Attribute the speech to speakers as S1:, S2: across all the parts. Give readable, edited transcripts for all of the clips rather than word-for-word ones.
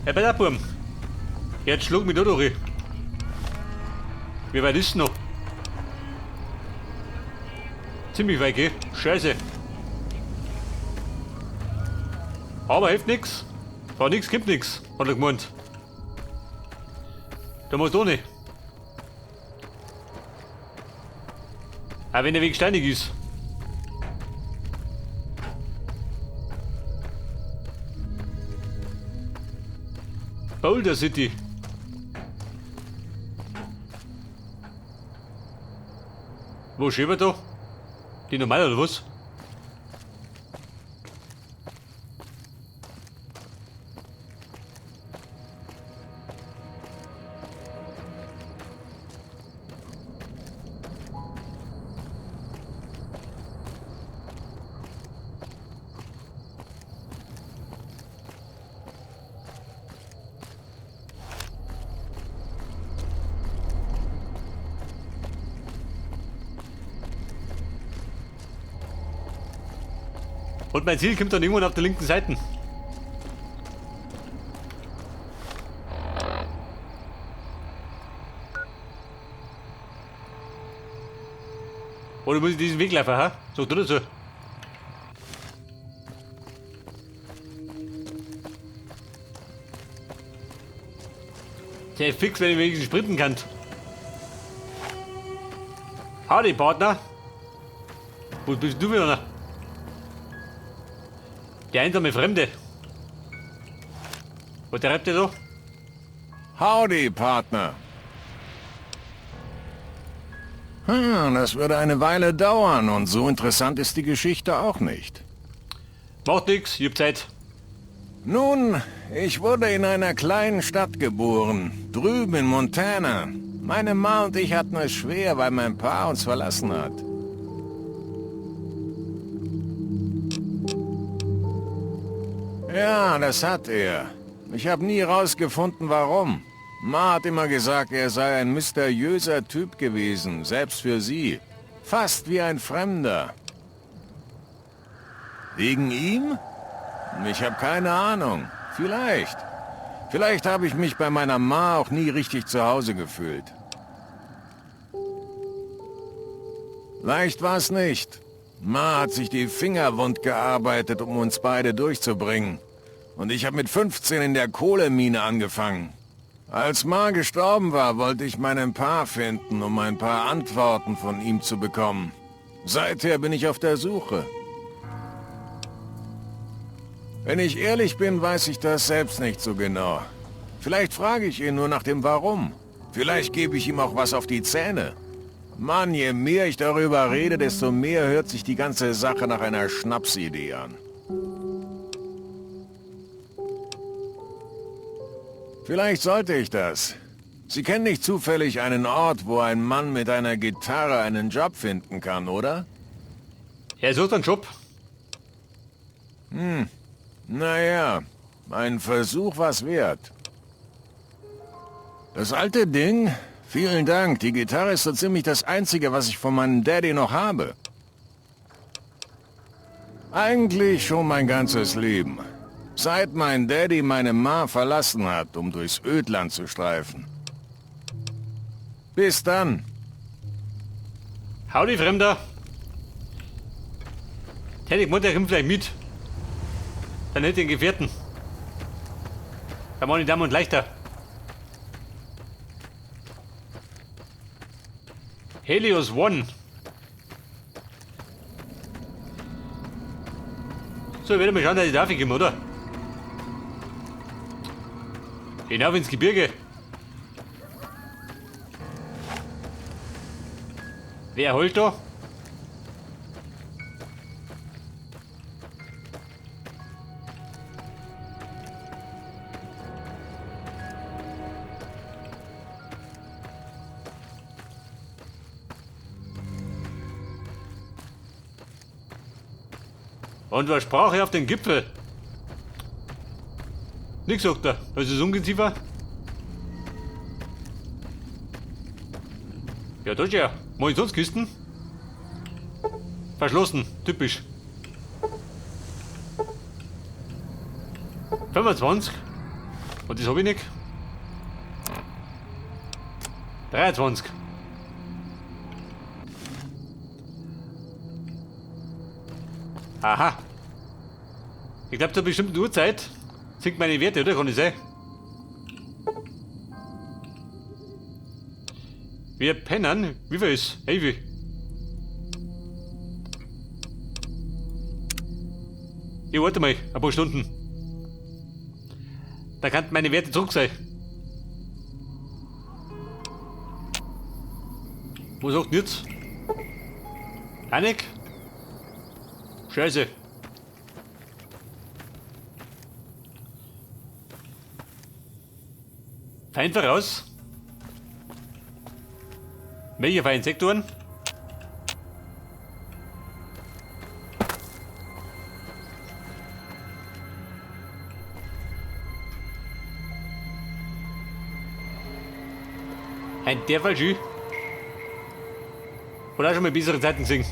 S1: Hey, bei der Burm. Jetzt schlug mich da durch. Wie weit ist noch? Ziemlich weit, gell? Scheiße. Aber hilft nix. War nix, gibt nix, hat er gemeint. Da musst du nicht. Auch wenn der Weg steinig ist. Boulder City. Wo schön da? Die normal oder was? Und mein Ziel kommt dann irgendwann auf der linken Seite. Oder muss ich diesen Weg laufen, ha? So, oder so. Sehr fix, wenn ich wenigstens sprinten kann. Howdy, Partner. Wo bist du wieder? Der einsame Fremde. Was treibt der da?
S2: Howdy, Partner. Das würde eine Weile dauern und so interessant ist die Geschichte auch nicht.
S1: Macht nix, ich hab Zeit.
S2: Nun, ich wurde in einer kleinen Stadt geboren, drüben in Montana. Meine Ma und ich hatten es schwer, weil mein Pa uns verlassen hat. Ja, das hat er. Ich habe nie rausgefunden, warum. Ma hat immer gesagt, er sei ein mysteriöser Typ gewesen, selbst für sie. Fast wie ein Fremder. Wegen ihm? Ich habe keine Ahnung. Vielleicht. Vielleicht habe ich mich bei meiner Ma auch nie richtig zu Hause gefühlt. Leicht war's nicht. Ma hat sich die Finger wund gearbeitet, um uns beide durchzubringen. Und ich habe mit 15 in der Kohlemine angefangen. Als Ma gestorben war, wollte ich meinen Pa finden, um ein paar Antworten von ihm zu bekommen. Seither bin ich auf der Suche. Wenn ich ehrlich bin, weiß ich das selbst nicht so genau. Vielleicht frage ich ihn nur nach dem Warum. Vielleicht gebe ich ihm auch was auf die Zähne. Mann, je mehr ich darüber rede, desto mehr hört sich die ganze Sache nach einer Schnapsidee an. Vielleicht sollte ich das. Sie kennen nicht zufällig einen Ort, wo ein Mann mit einer Gitarre einen Job finden kann, oder?
S1: Er sucht einen Job.
S2: Naja, ein Versuch war's wert. Das alte Ding? Vielen Dank, die Gitarre ist so ziemlich das Einzige, was ich von meinem Daddy noch habe. Eigentlich schon mein ganzes Leben. Seit mein Daddy meine Ma verlassen hat, um durchs Ödland zu streifen. Bis dann.
S1: Howdy, Fremder. Hätte ich gemeint, der kommt vielleicht mit. Dann hätte ich einen Gefährten. Da machen die Damen und leichter. Helios One. So, ich werde mal schauen, dass ich da komme, oder? Hinauf ins Gebirge. Wer holt da? Und was sprach er auf den Gipfel? Nix, sagt er. Was ist Ungeziefer? Ja, das ja. Mach ich sonst Kisten? Verschlossen, typisch. 25. Und das habe ich nicht. 23. Aha. Ich glaube, zu einer bestimmten Uhrzeit sinkt meine Werte, oder? Kann ich sein? Wir pennen. Wie viel ist? Hey, wie? Ich warte mal ein paar Stunden. Da könnten meine Werte zurück sein. Wo sagt denn jetzt? Anik? Scheiße. Feind voraus. Welche Feindsektoren? Ein der Fall schön. Oder auch schon mal bessere Zeiten gesehen.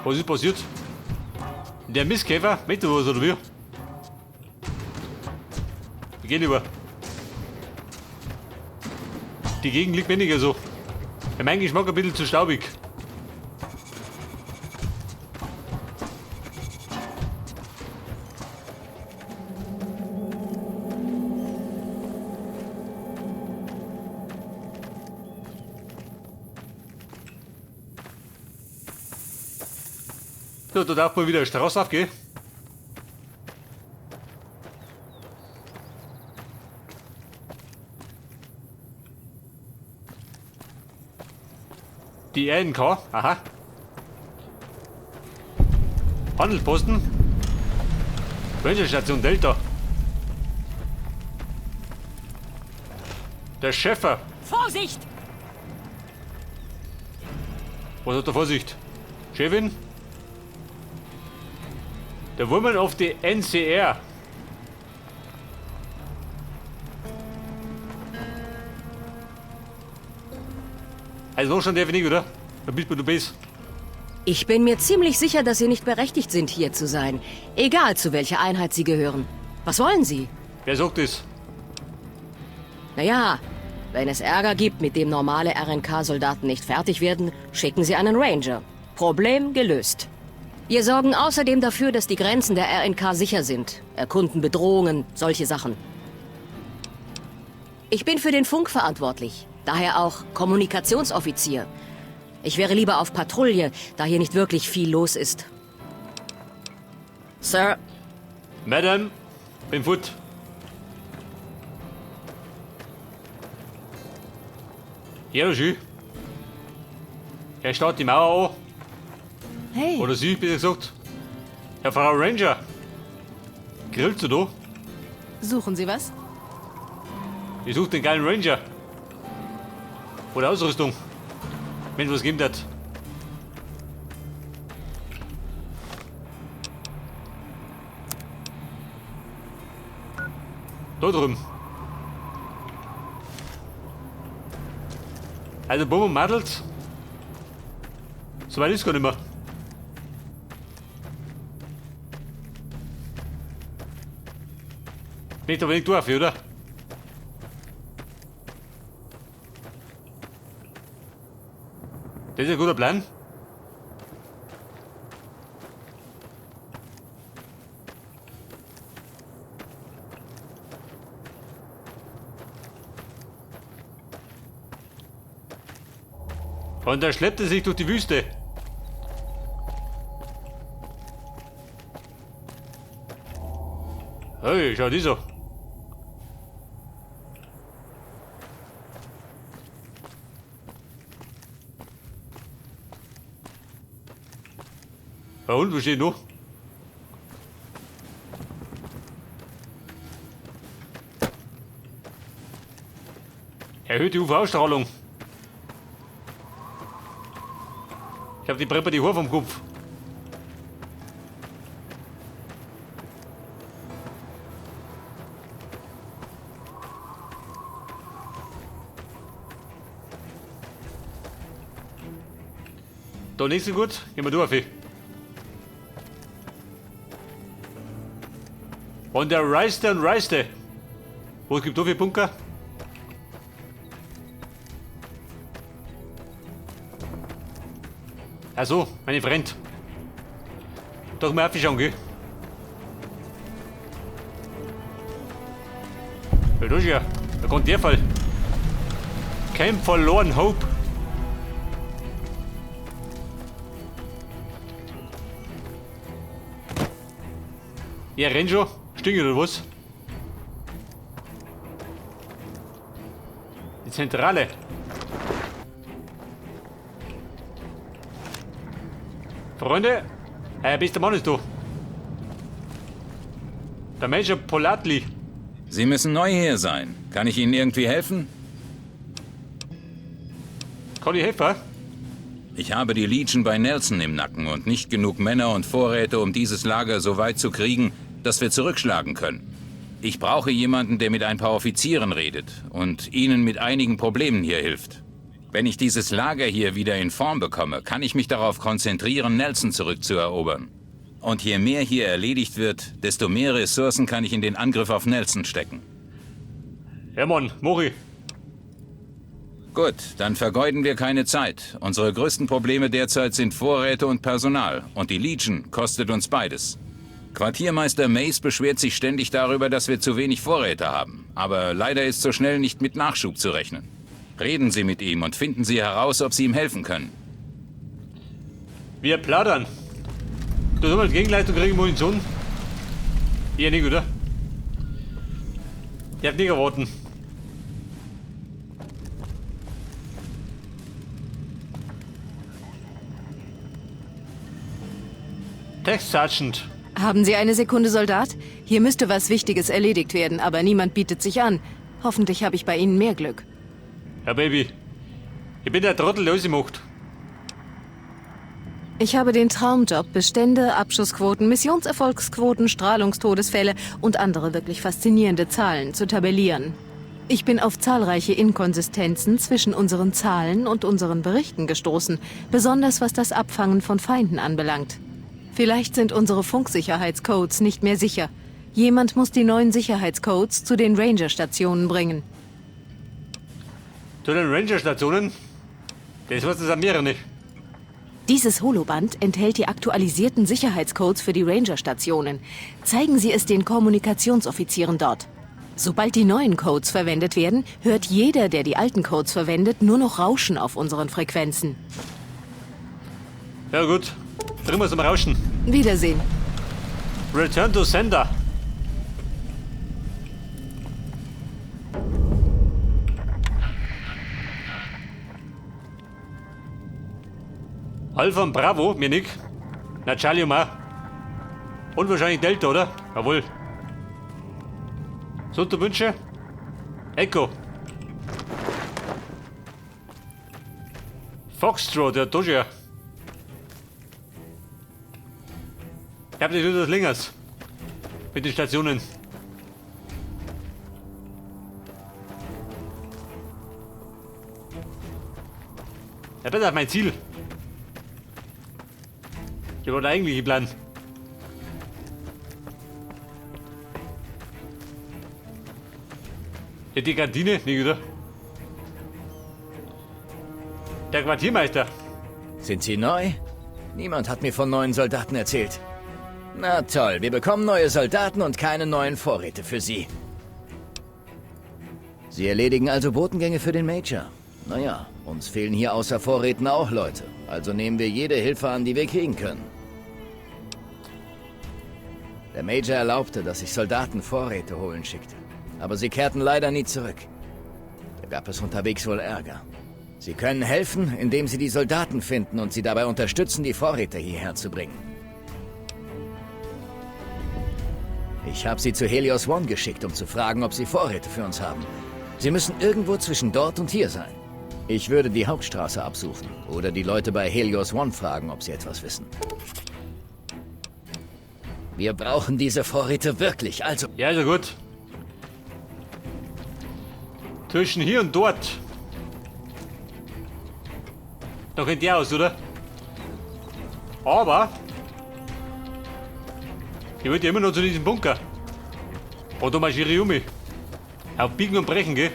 S1: Was ist passiert? Der Mistkäfer, möchte was oder wie? Wir gehen lieber. Die Gegend liegt weniger so. Für meinen Geschmack ein bisschen zu staubig. So, da darf man wieder Straße aufgehen. Die RNK, aha. Handelsposten. Ranger-Station Delta. Der Schäfer.
S3: Vorsicht!
S1: Was hat der Vorsicht? Chefin? Der Woman of the NCR. Also noch schon der wenig, oder? Da bist du bist.
S3: Ich bin mir ziemlich sicher, dass Sie nicht berechtigt sind, hier zu sein. Egal, zu welcher Einheit Sie gehören. Was wollen Sie?
S1: Wer sagt das?
S3: Naja, wenn es Ärger gibt, mit dem normale RNK-Soldaten nicht fertig werden, schicken Sie einen Ranger. Problem gelöst. Wir sorgen außerdem dafür, dass die Grenzen der RNK sicher sind. Erkunden Bedrohungen, solche Sachen. Ich bin für den Funk verantwortlich. Daher auch Kommunikationsoffizier. Ich wäre lieber auf Patrouille, da hier nicht wirklich viel los ist. Sir.
S1: Madam, bin fort. Ja, schön. Er starrt die Mauer an.
S4: Hey.
S1: Oder sie, besser gesagt. Herr Frau Ranger. Grillst du da?
S4: Suchen Sie was?
S1: Ich suche den geilen Ranger. Oder Ausrüstung. Wenn es was geben hat. Da drüben. Also Buben und Madels. So weit ist gar nicht mehr. Nicht aber nicht durch, oder? Das ist ein guter Plan. Und da schleppt er sich durch die Wüste. Hey, schau die so. Da unten steht noch. Erhöht die UV-Strahlung. Ich hab die Prepper die Haare vom Kopf. Da nicht so gut. Gehen wir durch. Und der reiste und reiste. Wo es gibt so viele Bunker? Also, meine Freund. Doch mal schauen, gell? Ja, das ist ja. Da kommt der Fall. Camp Forlorn Hope. Ja, renn schon. Stinkt oder was? Die Zentrale. Freunde, bester Mann ist da. Der Major Polatli.
S5: Sie müssen neu hier sein. Kann ich Ihnen irgendwie helfen?
S1: Kann ich helfen?
S5: Ich habe die Legion bei Nelson im Nacken und nicht genug Männer und Vorräte, um dieses Lager so weit zu kriegen, dass wir zurückschlagen können. Ich brauche jemanden, der mit ein paar Offizieren redet und ihnen mit einigen Problemen hier hilft. Wenn ich dieses Lager hier wieder in Form bekomme, kann ich mich darauf konzentrieren, Nelson zurückzuerobern. Und je mehr hier erledigt wird, desto mehr Ressourcen kann ich in den Angriff auf Nelson stecken.
S1: Ja, Mann, Mori.
S5: Gut, dann vergeuden wir keine Zeit. Unsere größten Probleme derzeit sind Vorräte und Personal. Und die Legion kostet uns beides. Quartiermeister Mace beschwert sich ständig darüber, dass wir zu wenig Vorräte haben. Aber leider ist so schnell nicht mit Nachschub zu rechnen. Reden Sie mit ihm und finden Sie heraus, ob Sie ihm helfen können.
S1: Wir plaudern. Du sollst mal Gegenleistung kriegen, Munition. Eher nicht, oder? Ich hab nicht erwarten. Text Sergeant.
S4: Haben Sie eine Sekunde, Soldat? Hier müsste was Wichtiges erledigt werden, aber niemand bietet sich an. Hoffentlich habe ich bei Ihnen mehr Glück.
S1: Ja, Baby. Ich bin der Trottel, der alles macht.
S4: Ich habe den Traumjob, Bestände, Abschussquoten, Missionserfolgsquoten, Strahlungstodesfälle und andere wirklich faszinierende Zahlen zu tabellieren. Ich bin auf zahlreiche Inkonsistenzen zwischen unseren Zahlen und unseren Berichten gestoßen, besonders was das Abfangen von Feinden anbelangt. Vielleicht sind unsere Funksicherheitscodes nicht mehr sicher. Jemand muss die neuen Sicherheitscodes zu den Ranger-Stationen bringen.
S1: Zu den Ranger-Stationen? Das weiß das an mehrere nicht.
S4: Dieses Holoband enthält die aktualisierten Sicherheitscodes für die Ranger-Stationen. Zeigen Sie es den Kommunikationsoffizieren dort. Sobald die neuen Codes verwendet werden, hört jeder, der die alten Codes verwendet, nur noch Rauschen auf unseren Frequenzen.
S1: Ja gut, drin wir zum Rauschen.
S4: Wiedersehen.
S1: Return to Sender. Alpha und Bravo, mir nick. Na, Charlie und Ma. Und wahrscheinlich Delta, oder? Jawohl. So, Wünsche? Echo. Foxtrot, der Doja. Ich hab nicht das Lingers. Mit den Stationen. Ja, das ist mein Ziel. Ich wollte eigentlich Plan. Ja, die Kantine, nicht oder? Der Quartiermeister.
S6: Sind Sie neu? Niemand hat mir von neuen Soldaten erzählt. Na toll, wir bekommen neue Soldaten und keine neuen Vorräte für sie. Sie erledigen also Botengänge für den Major. Naja, uns fehlen hier außer Vorräten auch Leute. Also nehmen wir jede Hilfe an, die wir kriegen können. Der Major erlaubte, dass ich Soldaten Vorräte holen schickte. Aber sie kehrten leider nie zurück. Da gab es unterwegs wohl Ärger. Sie können helfen, indem sie die Soldaten finden und sie dabei unterstützen, die Vorräte hierher zu bringen. Ich habe sie zu Helios One geschickt, um zu fragen, ob sie Vorräte für uns haben. Sie müssen irgendwo zwischen dort und hier sein. Ich würde die Hauptstraße absuchen oder die Leute bei Helios One fragen, ob sie etwas wissen. Wir brauchen diese Vorräte wirklich, also...
S1: Ja, ist ja gut. Zwischen hier und dort. Da kennt ihr aus, oder? Aber... Ich wollte ja immer noch zu diesem Bunker. Und da marschiere ich um mich. Auf Biegen und Brechen, gell?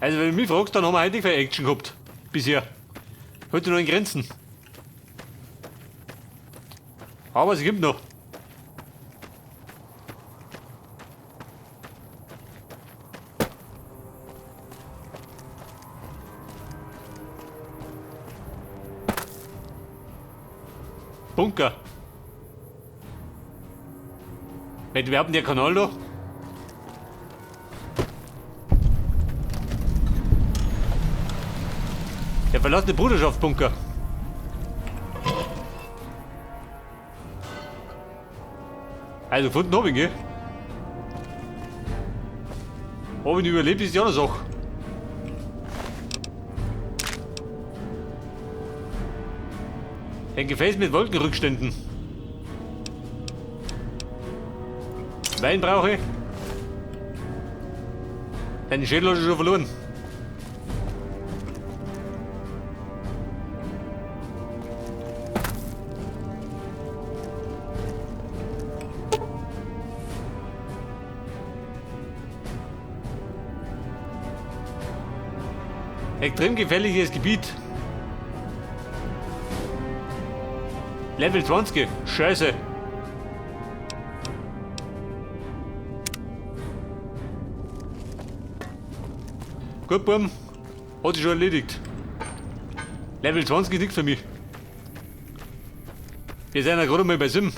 S1: Also, wenn du mich fragst, dann haben wir heute nicht viel Action gehabt. Bisher. Heute noch in Grenzen. Aber es gibt noch. Bunker. Wenn wir haben der Kanal da. Der verlassene Bruderschaftsbunker. Also gefunden hab ich ihn, gell? Ob ich ihn überlebt, ist die andere Sache. Ein Gefäß mit Wolkenrückständen. Wein brauche ich. Deinen Schädel hast du schon verloren. Extrem gefährliches Gebiet. Level 20. Scheiße. Gut, Buben. Hat sich schon erledigt. Level 20 ist nichts für mich. Wir sind ja gerade mal bei 7.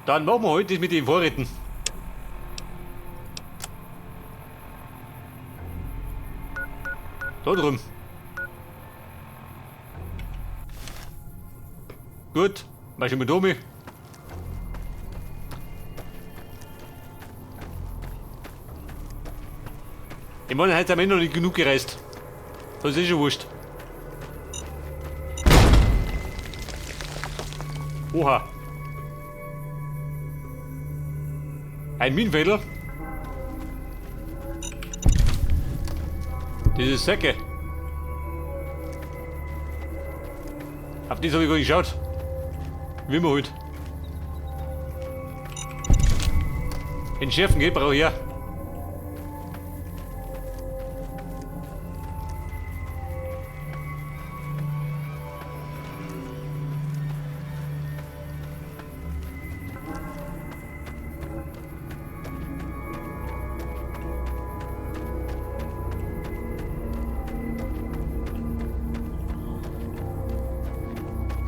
S1: Dann machen wir heute das mit den Vorräten. Da drüben. Gut, mach ich mit Domi. Ich meine, heute haben wir noch nicht genug gereist. Das ist schon wurscht. Oha. Ein Minenfädel. Diese Säcke. Auf das hab ich gar nicht geschaut. Wie immer halt. Entschärfen geht, brauche ich ja.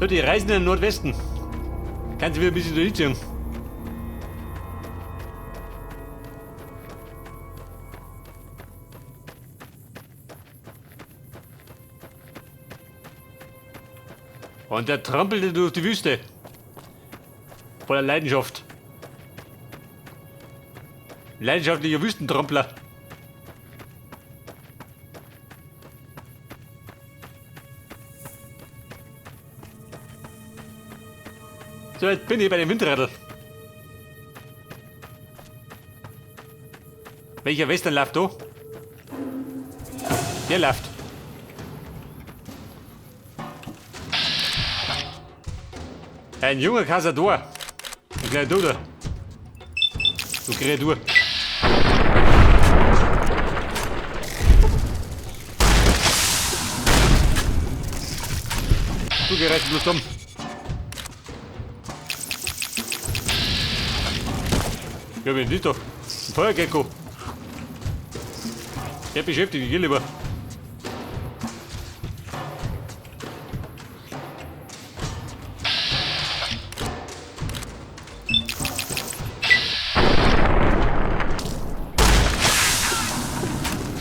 S1: So, die Reisen in den Nordwesten. Kannst du wieder ein bisschen durchziehen. Und der trampelte durch die Wüste. Voller Leidenschaft. Leidenschaftlicher Wüstentrampler. So, jetzt bin ich bei dem Windradl. Welcher Western läuft da? Der läuft. Ein junger Cazador. Ein kleiner Dude. Du Kreatur. Du gerätst bloß dumm. Ja, wen ist doch? Ein Feuergecko. Der beschäftigt mich lieber.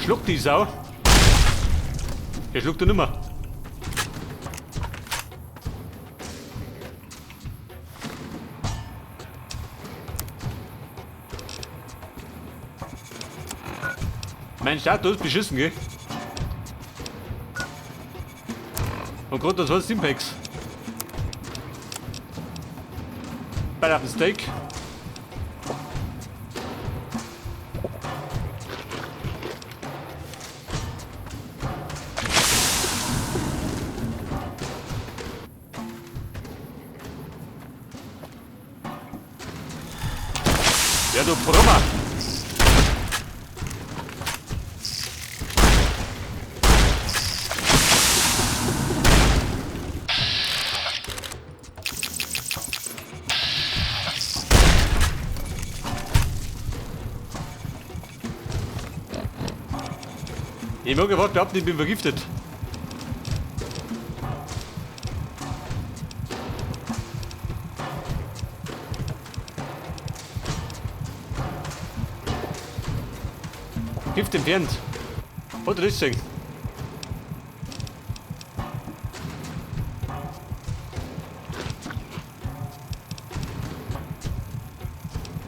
S1: Schluckt die Sau. Der schluckt er nimmer. Mein Status ist beschissen, gell? Und Gott, das war Stimpaks. Bei dem Steak. Ja, du Brummer! Ich mag einfach behaupten, ich bin vergiftet. Gift entfernt. Oder das Ding.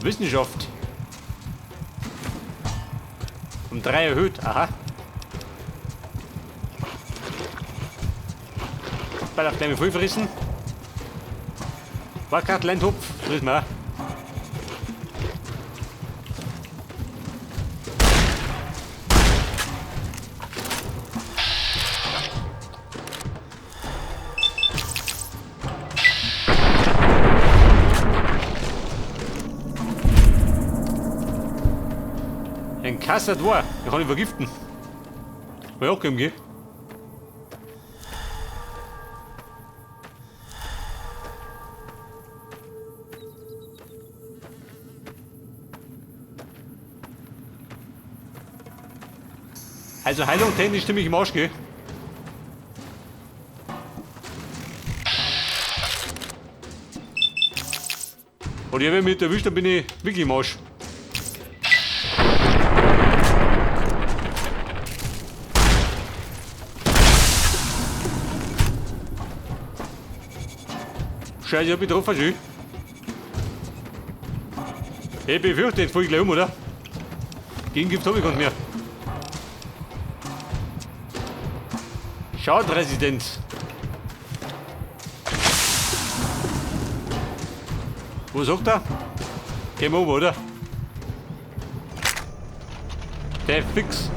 S1: Wissenschaft. Um 3 erhöht. Aha. Ball auf gleich voll fressen. War grad Leinthopf. Friss mal. Ein Kassad war. Ich kann ihn vergiften. War auch gell? Also Heilung technisch ziemlich im Arsch, gell? Und wenn mich erwischt, dann bin ich wirklich im Arsch. Scheiße, ich hab mich getroffen, schön. Ich befürchte, jetzt fall ich gleich um, oder? Gegengift hab ich gar nicht mehr. Schadresistenz. Wo sagt er? Gehen wir oben, oder? Der fix.